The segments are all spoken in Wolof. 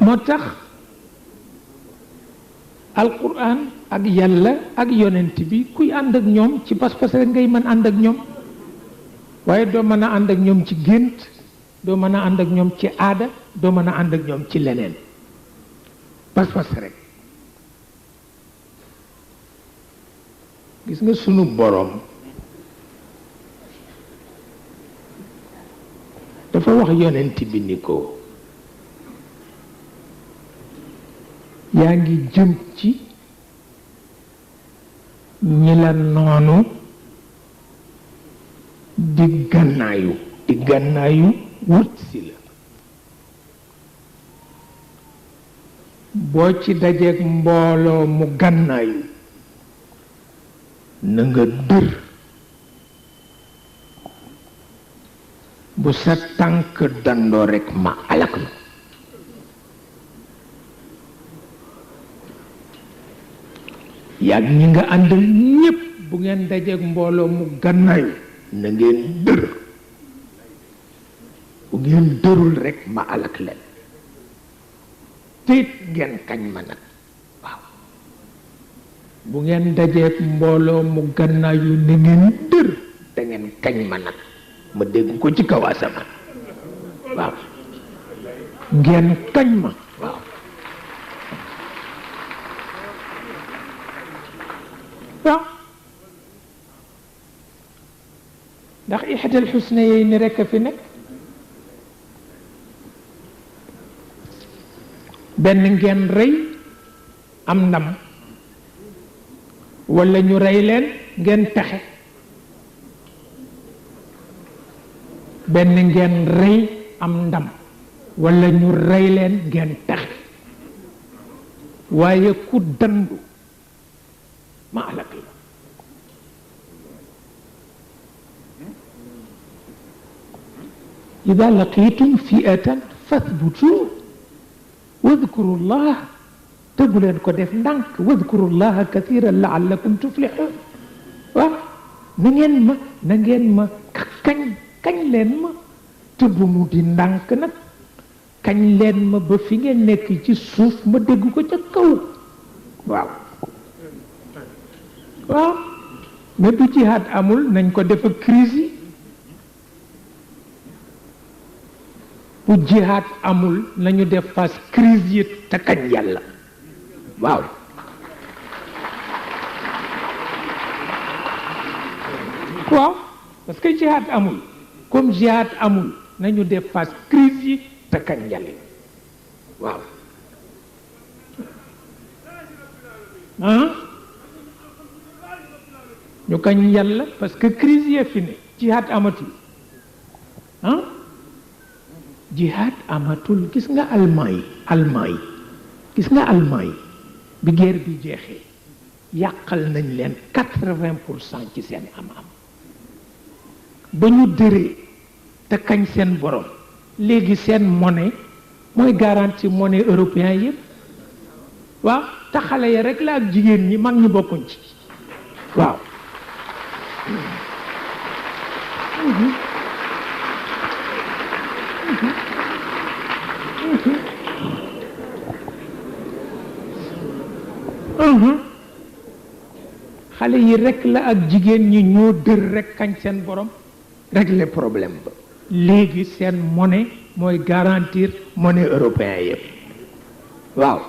moo tax alquran ak yàlla ak yonent bi kuy ànd ak ñoom ci pas-pas rek ngay mën ànd ak ñoom waaye doo mën a ànd ak ñoom ci gént doo mën a ànd ak ñoom ci aada doo mën a ànd ak ñoom ci leneen pas-pas rek. gis nga sunu boroom dafa wax yonent bi ni ko yaa ngi jëm ci ñi la noonu di gànnaayu wut si la boo ci dajeek mbooloo mu gànnaayu na nga dër bu sa tànk dandoo rekk ma alak la yàgg ñi nga àndal ñépp bu ngeen dajeek mbooloo mu gànnaayu na ngeen dër bu ngeen dërul rekk ma alak leen tiit ngeen kañ ma nag waaw bu ngeen dajeek mbooloo mu gànnaayu na ngeen dër da ngeen kañ ma nag ma dégg ko ci kaw asamaan waaw ngeen kañ ma waaw waaw ndax ixdal xusna yey ni rekk a fi nekk benn ngeen rey am ndam walla ñu rey leen ngeen texe benn ngeen rey am ndam walla ñu rey leen ngeen texe waaye ku dandu ma alak la ida laqitum fi'atan fathbutu wadkuru llah te bu leen ko def ndànk wadkuru llaha kathiran laallakum tuflihun waaw na ngeen ma kañ leen ma te bu mu di ndànk nag kañ leen ma ba fi ngeen nekk ci suuf ma dégg ko ca kaw waaw waaw mais bu jihaad amul nañ ko def ak crise yi bu jihaad amul nañu def face crise yi te kañ yàlla waaw waaw parce que jihaad amul comme jihaad amul nañu def face crise yi te kañ yàlla waaw ñu kañ yàlla parce que crise yee fi ne jihaad amatul jihaad amatul gis nga allemand yi gis nga allemand yi bi guerre bi jeexee yàqal nañ leen 80% ci seen am-am ba ñu dëree te kañ seen borom léegi seen monnaie mooy garantie monnaie européen yëpp waaw te xale ya rek la ak jigéen ñi mag ñi bokkuñ ci waaw xale yi rek la ak jigéen ñi ñoo dër rek kañ seen borom régler problème ba léegi seen monnaie mooy garantir monnaie européen yëpp waaw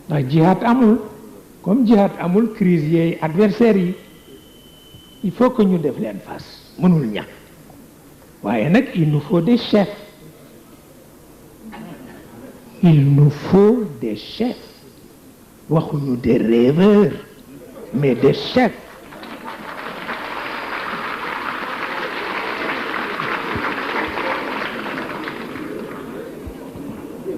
ndax jihaad amul comme jihaad amul crise yeey adversaires yi il faut que ñu def leen face mënul ñàkk waaye nag il nous faut des chefs il nous faut des chefs waxuñu des rêveurs mais des chefs